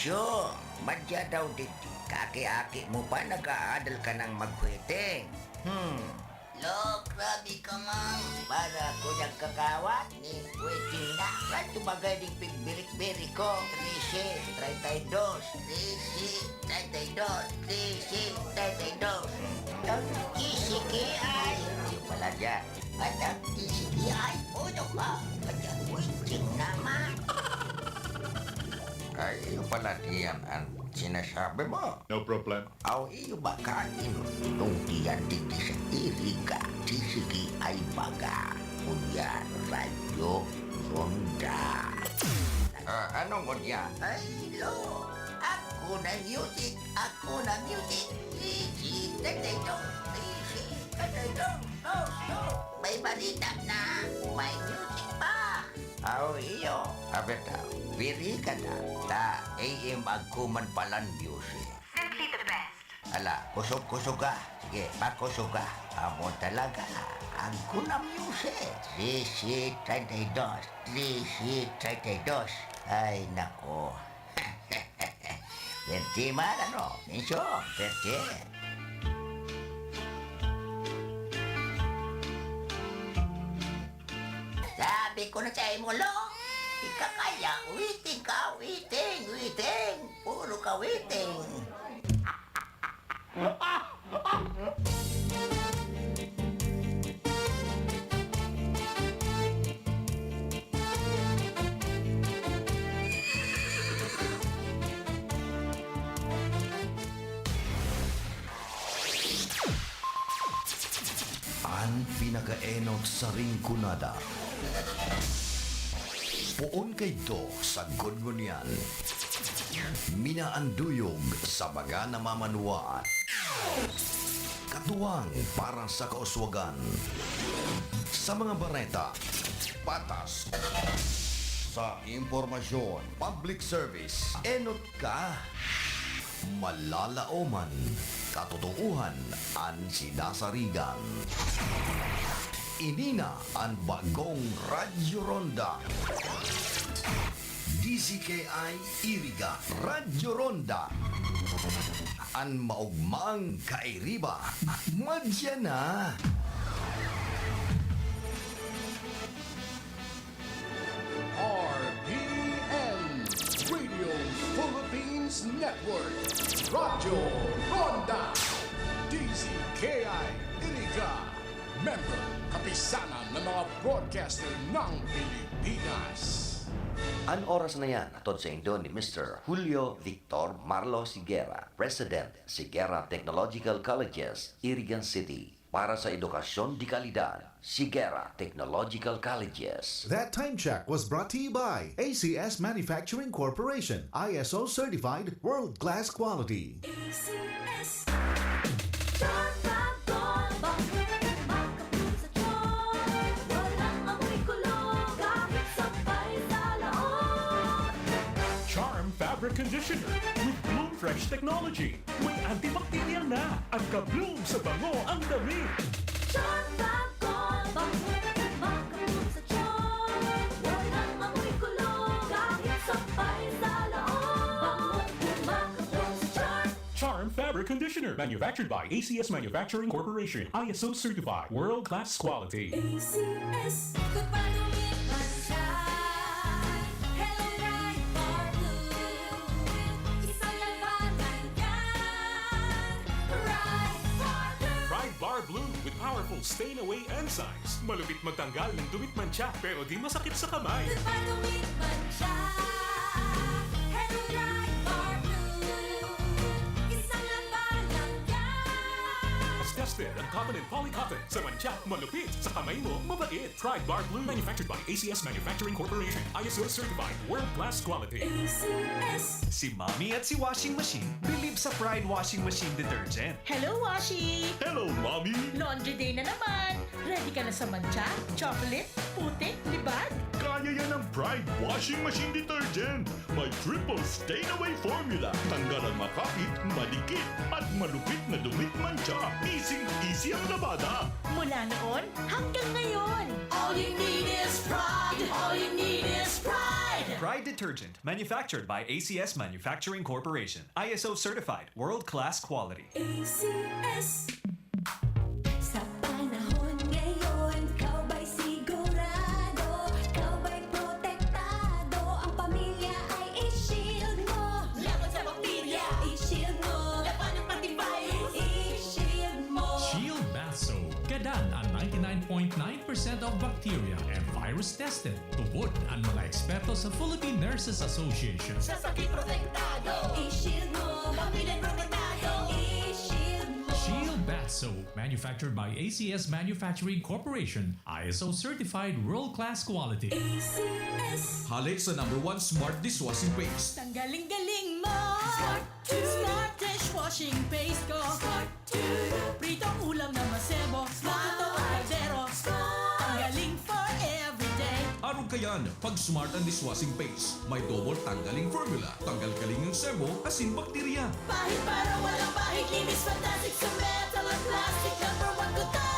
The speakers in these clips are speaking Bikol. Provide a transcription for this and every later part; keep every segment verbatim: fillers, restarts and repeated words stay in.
Syo, madya daw digdi. Kaki-aki mo pa, nag-aadal ka nang maghuweteng. Hmm. Lo, grabe ka, Mang. Para ako nagkakawat ni huweteng na. Radyo bagay ding pigbirik-birik ko. Trese, treinta y dos. Trese, treinta y dos. Trese, treinta y dos. Ang T C K I. Yung pala dyan. At ang T C K I, puno ka. At ang huweteng naman. Ay, yung pala diyan ang sinasabi mo. No problem. Aw, iyo ba ka inunong diyan digdi sa Iriga, T C K I baga? Kuya Radyo Ronda. Ah, anong kuya? Ay, lo, ako na music, ako na music. Easy, tatay to, easy, tatay to, no, no. May balita na, may music pa. Aw, iyo. Abeta, piri ka na. Ta, A M agkuman palan music. Simply the best. Ala, kusog-kusog ka. Sige, pakusog ka. Amo talaga. Agko na music. Trese treinta y dos. Trese treinta y dos. Ay, nako. Perte man, ano? Mensyo, perte. Sabi ko na sa imo, lo, ika kaya, waiting ka, waiting, waiting. Puro ka waiting. An pinakaenot sa Rinconada. Poon kaidto sagkod ngunyan. Minaanduyog sa mga namamanwaan. Katuwang para sa kauswagan. Sa mga bareta, patas. Sa impormasyon, public service, enot ka. Malalaoman, katotoohan an sinasarigan. Ini na an bagong Radyo Ronda. D Z K I Iriga, Radyo Ronda. An maogmang kairiba, madya na. R P N, Radio Philippines Network, Radyo Ronda, D Z K I Iriga, member, Kapisanan ng mga Broadcaster ng Pilipinas. An oras na yan, hatod saindo ni Mister Julio Victor Marlo Siguera, President, Siguera Technological Colleges, Irigan City. Para sa edukasyon de kalidad, Siguera Technological Colleges. That time check was brought to you by A C S Manufacturing Corporation, I S O certified, world-class quality. A C S. Charm Fabric Gold, bangong makapul sa charm. Walang amoy kulo, kahit sampay sa laot. Charm Fabric Conditioner with Bloom Fresh Technology. May antibacterial na at ka-bloom sa bango ang damit. Charm Fabric Gold, bangong makapul sa charm. Walang amoy kulo, kahit sampay sa laot. Bangong makapul sa charm. Charm Fabric Conditioner, manufactured by A C S Manufacturing Corporation, I S O certified, world-class quality. A C S. Goodbye to me, Hello, Pride Bar Blue. Isang labanan yan. Pride Bar Blue. Pride Bar Blue with powerful stain away enzymes. Malupit magtanggal ng dumi at mantsa, pero di masakit sa kamay. Goodbye to me, mantsa. Hello, Pride Bar Blue. Isang labanan yan. Tested ang cotton and poly cotton. Sa mantsa, malupit. Sa kamay mo, mabait. Pride Bar Blue. Manufactured by A C S Manufacturing Corporation. I S O certified. World class quality. A C S. Si Mommy at si Washing Machine believe sa Pride Washing Machine Detergent. Hello, Washi! Hello, Mommy! Laundry day na naman! Ready ka na sa mantsa, chocolate, putik, libag? Yan ang Pride Washing Machine Detergent. May triple stain away formula. Tanggal ang makapit, madikit, at malupit na dumi't mantsa. Easy-easy ang labada. Mula noon hanggang ngayon. All you need is pride. All you need is pride. Pride detergent, manufactured by A C S Manufacturing Corporation. I S O certified, world-class quality. A C S. Sa panahon ngayon, ikaw ba'y sigurado? Ikaw ba'y protektado? Ang pamilya ay i-shield mo. Laban sa bakterya, i-shield mo. Laban ng antivirus, i-shield mo. Shield Bath Soap. Gadan ang ninety-nine point nine percent of bacteria and virus tested. Tubod ang mga eksperto sa Philippine Nurses Association. Sa sakit protektado, i-shield mo. Pamilya protektado, i-shield mo. Shield Bath Soap, manufactured by A C S Manufacturing Corporation, I S O certified world-class quality. A C S. Halik sa number one smart dishwashing paste. Tanggaling-galing mo! Smart to. Smart dishwashing paste ko! Smart to. Pritong ulam na masebo, plato o kaldero. Tanggaling for everyday. Arog kayan, pag smart ang dishwashing paste, may double tanggaling formula, tanggal galing ang sebo, asin bakterya. Pahid para walang pahid, linis fantastic sa metal at plastic. Number one ko to.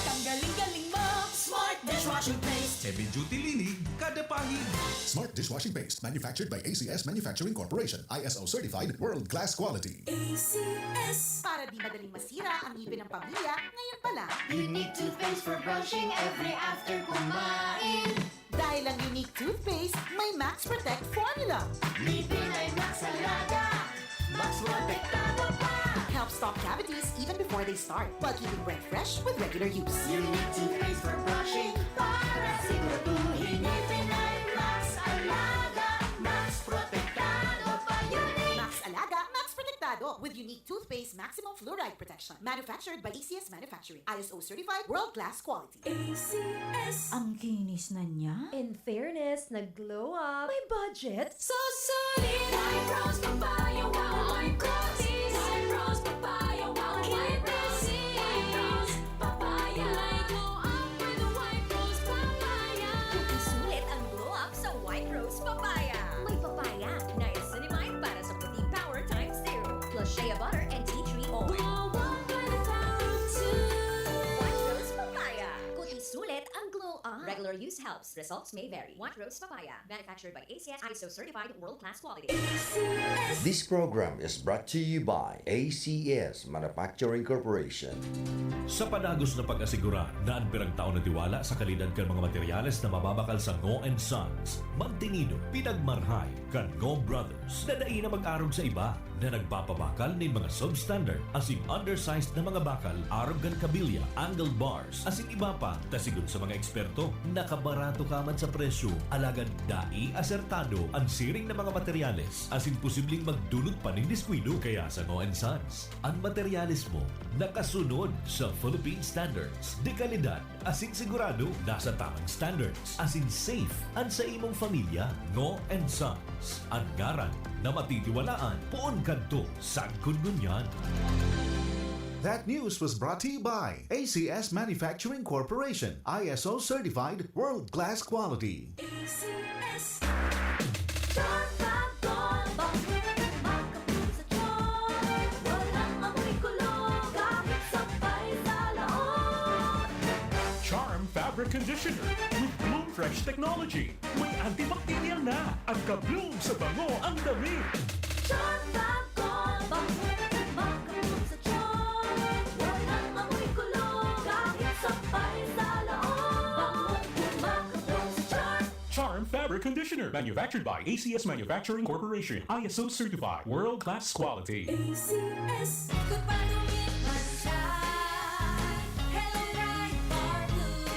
Tanggaling-galing mo. Smart dishwashing paste. Heavy duty linig, kada pahid. Smart dishwashing paste, manufactured by A C S Manufacturing Corporation, I S O certified, world class quality. A C S. Para di madaling masira ang ngipin ng pamilya, ngayon pa lang. Unique toothpaste for brushing every after kumain. Dahil ang Unique Toothpaste may Max Protect Formula. Ngipin ay Max Alaga. Max Protektado pa. Helps stop cavities even before they start, while keeping breath fresh with regular use. Unique toothpaste for brushing para siguraduhin ngipin ay Max Alaga. Max Protektado pa. Unique. Max Alaga, Max Protektado with Unique Toothpaste Maximum Fluoride Protection. Manufactured by A C S Manufacturing. I S O certified, world class quality. A C S. Ang kinis na niya. In fairness, nag-glow up. May budget. Susulit! White Rose Papaya, wow! White Rose! White Rose Papaya, wow! White Rose! White Rose Papaya! May glow up with White Rose Papaya! Kung isulit ang glow up sa White Rose Papaya. May papaya, niacinamide para sa puting power times zero. Plus shea butter and tea tree oil. Glow up with the power of two! White Rose Papaya! Kung isulit ang glow up. Regular use helps. Results may vary. White Rose Papaya. Manufactured by A C S, I S O certified, world-class quality. This program is brought to you by A C S Manufacturing Corporation. Sa padagos na pag-asigura na an pirang taon na tiwala sa kalidad kan mga materyales na mababakal sa Ngo and Sons, magtinido, pinagmarhay kan Ngo Brothers na dai na mag-arog sa iba na nagpapabakal nin mga substandard asin undersized na mga bakal arog kan kabilya, angle bars, asin iba pa, ta sigon sa mga eksperto, nakabarato ka man sa presyo, alagad dai asertado an siring na mga materyales asin posibleng magdulot pa nin diskuido. Kaya sa Ngo and Sons, an materyales mo nakasunod sa Philippine Standards de Calidad asin sigurado nasa tamang standards asin safe an sa imong pamilya. Ngo and Sons, an ngaran na matitiwalaan poon kadto sagkod ngunyan. That news was brought to you by A C S Manufacturing Corporation, I S O certified, world class quality. A C S. Sharp Gold, bakit makapul sa tiyan? Walang amoy kulo, kahit sampay sa laot. Charm Fabric Conditioner with Bloom Fresh Technology. May antibacterial na at ka-bloom sa bango ang damit. Sharp Gold, bakit makapul sa tiyan? Walang amoy kulo, kahit sampay sa laot. Bango makapul sa tiyan. Charm Fabric Conditioner, manufactured by A C S Manufacturing Corporation, I S O certified, world class quality. A C S. Goodbye, dumi't mantsa. Hello, Pride Bar Blue.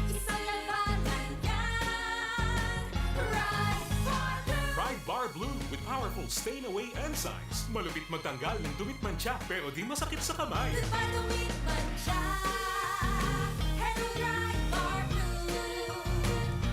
Isang labanan yan. Pride Bar Blue. Pride Bar Blue with powerful stain away enzymes. Malupit magtanggal ng dumi't mantsa pero di masakit sa kamay. Goodbye, dumi't mantsa. Hello, Pride Bar Blue.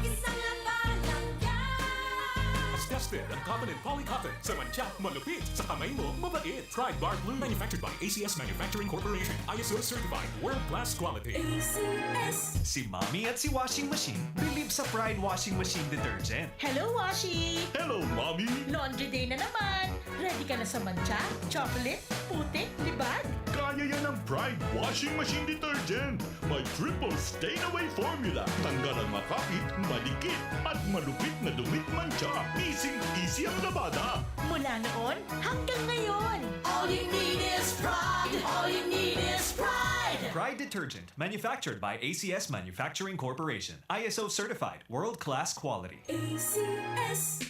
Isang labanan yan. Tested Ang Cotton and Poly Cotton. Sa mantsa, malupit. Sa kamay mo, mabait. Pride Bar Blue. Manufactured by A C S Manufacturing Corporation. I S O certified. World class quality. A C S. Si Mommy at si Washing Machine believe sa Pride Washing Machine Detergent. Hello, Washi! Hello, Mommy! Laundry day na naman! Ready ka na sa mantsa, chocolate, putik, libag? Kaya yan ng Pride Washing Machine Detergent. May triple stain away formula. Tanggal ang makapit, madikit, at malupit na dumi at mantsa. Easy-easy ang labada. Mula noon hanggang ngayon. All you need is pride. All you need is pride. Pride Detergent, manufactured by A C S Manufacturing Corporation. I S O certified, world-class quality. A C S.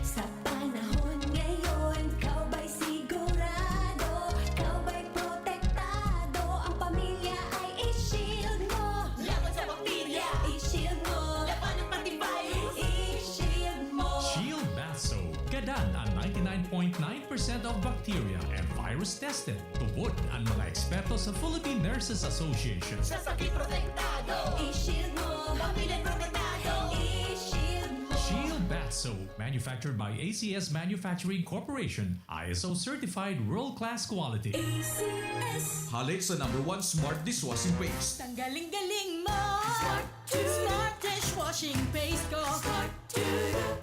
Sa panahon ngayon, ikaw ba'y sigurado? Ikaw ba'y protektado? Ang pamilya ay i-shield mo. Laban sa bakterya, i-shield mo. Laban ng antivirus, i-shield mo. Shield Bath Soap. Gadan ang ninety-nine point nine percent of bacteria and virus tested. Tubod ang mga eksperto sa Philippine Nurses Association. Sa sakit protektado, i-shield mo. Pamilya protektado, i-shield mo. Shield Bath Soap, manufactured by A C S Manufacturing Corporation, I S O certified world-class quality. A C S. Halik sa number one smart dishwashing paste. Tanggaling-galing mo! Smart Smart dishwashing paste ko. Smart.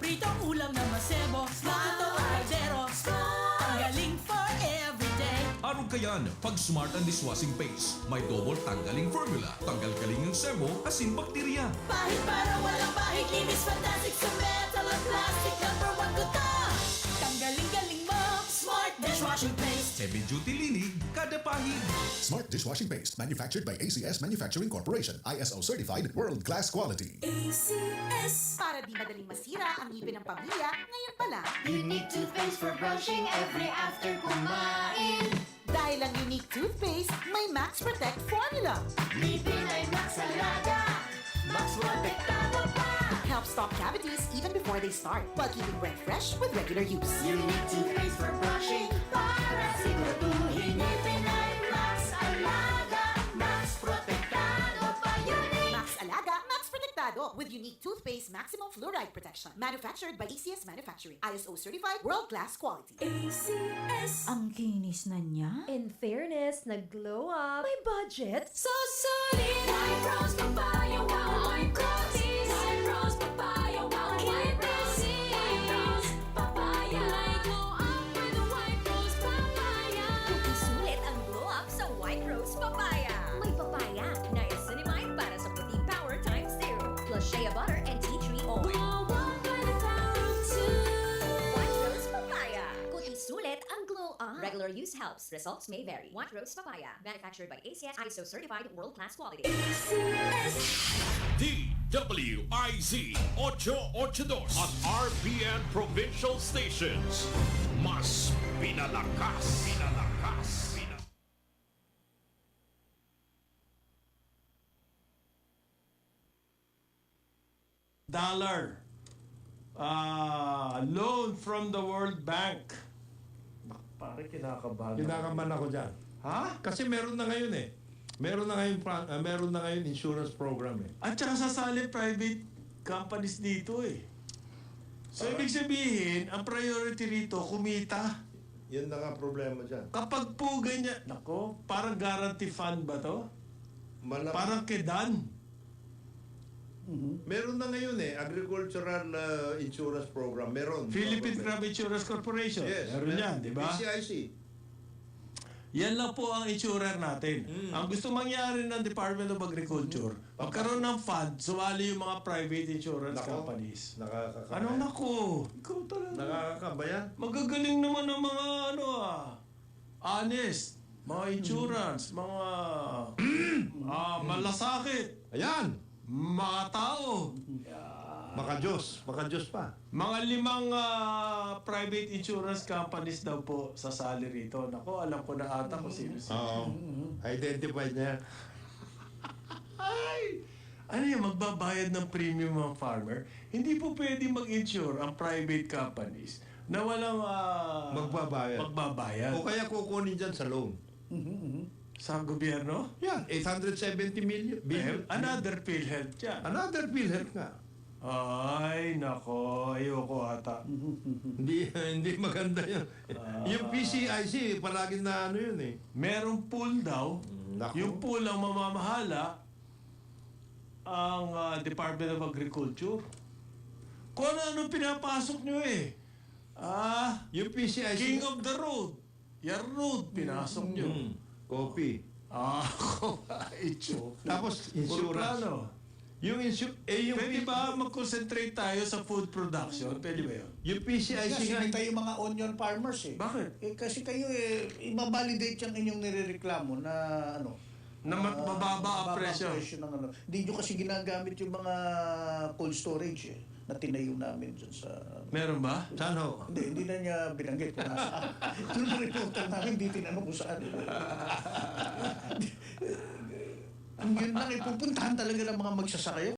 Pritong ulam na masebo. Smart. Luto ang kaldero. Smart. Tanggaling for everyday. Arog kayan, pag Smart ang dishwashing paste, may double tanggaling formula. Tanggal galing ang sebo, asin bakterya. Pahid para walang bahid. Linis fantastic sa metal at plastic. Number one ko to. Tanggaling-galing mo. Smart dishwashing paste. Heavy duty linig, kada pahid. Smart dishwashing paste, manufactured by A C S Manufacturing Corporation, I S O certified, world class quality. A C S. Para di madaling masira ang ngipin ng pamilya, ngayon pa lang. Unique toothpaste for brushing every after kumain. Dahil ang Unique Toothpaste may Max Protect Formula. Ngipin ay Max Alaga, Max Protektado pa. Helps stop cavities even before they start, while keeping breath fresh with regular use. Unique toothpaste for brushing para siguraduhin ngipin ay Max Alaga, Max Protektado pa. Unique. Max Alaga, Max Protektado with Unique Toothpaste Maximum Fluoride Protection. Manufactured by A C S Manufacturing. I S O certified, world class quality. A C S. Ang kinis na niya. In fairness, nag-glow up. May budget. So solid! White Rose Papaya, wow! White Rose! White Rose Papaya, wow! White Rose! White Rose Papaya! May glow up with White Rose Papaya! Sulit ang glow up sa White Rose Papaya. May papaya, niacinamide para sa puting power times zero. Plus shea butter and tea tree oil. Glow up with power too. White Rose Papaya. Puti sulit ang glow up. Regular use helps. Results may vary. White Rose Papaya. Manufactured by A C S, I S O certified, world-class quality. A C S. D W I Z ocho ocho dos at R P N Provincial Stations. Mas pinalakas, pinalakas, pinalakas. Dollar. Ah, loan from the World Bank. Nak-, pare, kinakabahan ako. Kinakabahan ako dyan. Ha? Kasi meron na ngayon eh. Meron na ngayon pa, ah, meron na ngayon insurance program eh. At saka sasali private companies dito eh. So, ibig sabihin, ang priority rito, kumita. Yun na nga problema dyan. Kapag po ganyan, nako, parang guarantee fund ba to? Malam- Parang kedan. Mhm. Meron na ngayon eh, agricultural, ah, insurance program. Meron. Philippine Crop Insurance Corporation. Yes, meron yan, di ba? P C I C. Yan lang po ang insurer natin. Mm. Ang gusto mangyari ng Department of Agriculture, magkaroon ng fund, sumali yung mga private insurance companies. Nako, nakakakaba yan. Ano, nako? Ikaw talaga. Nakakakaba yan. Magagaling naman ang mga ano, ah, honest, mga insurance, mga, ah, malasakit. Ayan. Mga tao. Maka-Diyos. Maka-Diyos pa. Mga limang, ah, private insurance companies daw po sasali rito. Nako, alam ko na ata kung sino-sino. Oo. Identified na yan. Ay! Ano yan? Magbabayad ng premium ang farmer? Hindi po pwede mag-insure ang private companies na walang, ah, magbabayad. Magbabayad. O kaya kukunin dyan sa loan. Mhm, mhm. Sa gobyerno? Yan, eight hundred seventy million, billion. Eh, another PhilHealth yan. Another PhilHealth nga. Ay, nako. Ayoko ata. Hindi, hindi maganda yun. Ah. Yung P C I C, palagi na ano yun eh. Merong pool daw. Mm, naku. Yung pool ang mamamahala ang ah, Department of Agriculture. Kung ano-ano pinapasok nyo eh. Ah, Yung P C I C. King of the Road. Your road, pinasok nyo. Mm, copy. Ah, ako, itsura. Tapos, insurance. Plano. Yung insu eh, yung Pwede P- ba mag-concentrate tayo sa food production? Pwede ba yun? Yung P C I C Kasi nga, hindi tayo mga onion farmers eh. Bakit? Eh, kasi kayo eh, i-validate yung inyong nirereklamo na ano. Na mat- ah, mababa ang presyo. Presyo ng ano. Hindi nyo kasi ginagamit yung mga cold storage eh, na tinayo namin dyan sa... ano. Meron ba? Saan ho? Hindi, hindi na niya binanggit kung nasaan. Yung reporter namin, hindi tinanong kung saan. Ang yun lang, eh, pupuntahan talaga ng mga magsasaka yun.